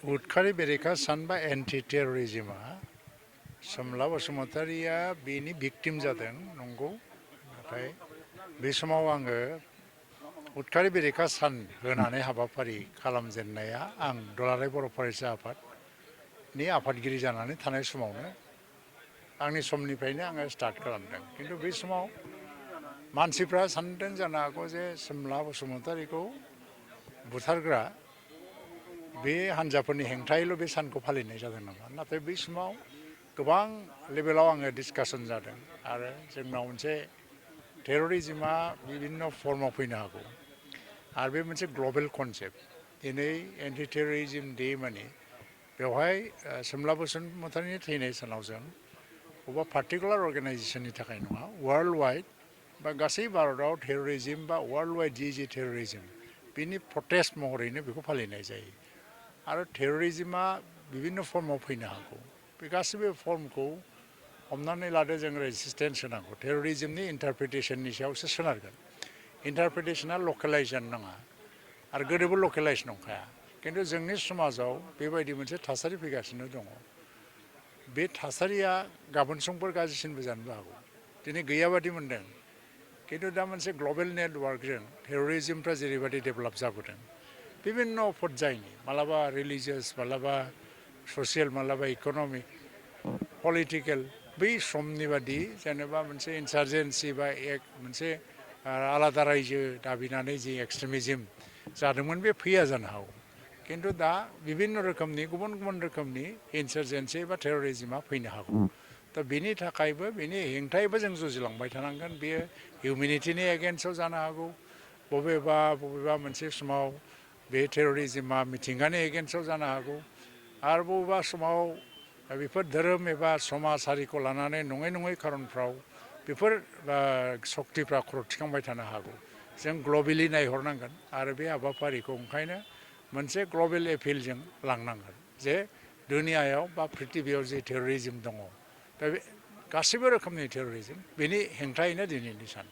उदखारि बेरेखा सान बा एन्टि टेररिजिमा सोमला बसुमतारिया बेनि भिक्टिम जादों नंगौ नाथाय बे समाव आङो उदखारि बेरेखा सान होनानै हाबाफारि खालामजेननाया आं दुलाराय बर' फरायसा आफादनि आफादगिरि जानानै थानाय समावनो आंनि समनिफ्रायनो आङो स्टार्ट खालामदों खिन्थु बे समाव मानसिफ्रा सानदों जानो हागौ जे सोमला बसुमतारिखौ बुथारग्रा बे हान्जाफोरनि हेंथायैल' बे सानखौ फालिनाय जादों नामा नाथाय बै समाव गोबां लेभेलाव आङो डिसकासन जादों आरो जोंनाव मोनसे टेररिजिमा बिभिन्न फर्माव फैनो हागौ आरो बे मोनसे ग्लबेल कनसेप्ट दिनै एन्टि टेररिजिम डे माने बेवहाय सोमला बसुमतारिनि थैनाय सानाव जों बबेबा पार्टिकुलार अर्गानाइजेसननि थाखाय नङा वर्ल्ड वाइड बा गासै भारतआव टेररिजिम बा वर्ल्ड वाइड जि टेररिजिम बिनि प्रटेस्ट महरैनो बेखौ फालिनाय जायो आरो टेररिजिमा बिभिन्न फर्माव फैनो हागौ बे गासैबो फर्मखौ हमनानै लादो जों रेजिस्टेन्स होनांगौ टेररिजिमनि इन्टारप्रिटेसननि सायावसो सोनारगोन इन्टारप्रिटेसना लकेलाइज जानो नाङा आरो गोदोबो लकेलाइज नंखाया खिन्थु जोंनि समाजाव बेबायदि मोनसे थासारि फैगासिनो दङ बे थासारिया गाबोन समफोर गाज्रिसिनबो जानोबो हागौ दिनै गैयाबादि मोनदों खिन्थु दा मोनसे ग्लबेल नेटवार्कजों टेररिजिमफ्रा जेरैबायदि डेभेलप जाबोदों बिभिन्न पर्यायनि मालाबा रिलिजियास मालाबा ससियेल मालाबा इक'नमिक पलिटिकेल बै समनि बादि जेनेबा मोनसे इन्सारजेन्सि बा मोनसे आलादा रायजो दाबिनानै जि एक्सट्रिमिजिम जादोंमोन बे फैया जानो हागौ खिन्थु दा बिभिन्न रोखोमनि गुबुन गुबुन रोखोमनि इन्सारजेन्सि बा टेररिजिमा फैनो हागौ दा बेनि थाखायबो बेनि हेंथायैबो जों जुजिलांबाय थानांगोन बेयो हिउमेनिटिनि एगेन्स्टआव जानो हागौ बबेबा मोनसे समाव बे टेररिजिमा मिथिंगानि एगेन्स्टआव जानो हागौ आरो बबेबा समाव बेफोर धोरोम एबा समाज हारिखौ लानानै नङै खारनफ्राव बेफोर सक्तिफ्रा खर' थिखांबाय थानो हागौ जों ग्लबेलि नायहरनांगोन आरो बे हाबाफारिखौ ओंखायनो मोनसे ग्लबेल एपिलजों लांनांगोन जे दुनियायाव बा प्रिथिबियाव जे टेररिजिम दङ दा बे गासैबो रोखोमनि टेररिजिम बेनि हेंथायैनो दिनैनि सान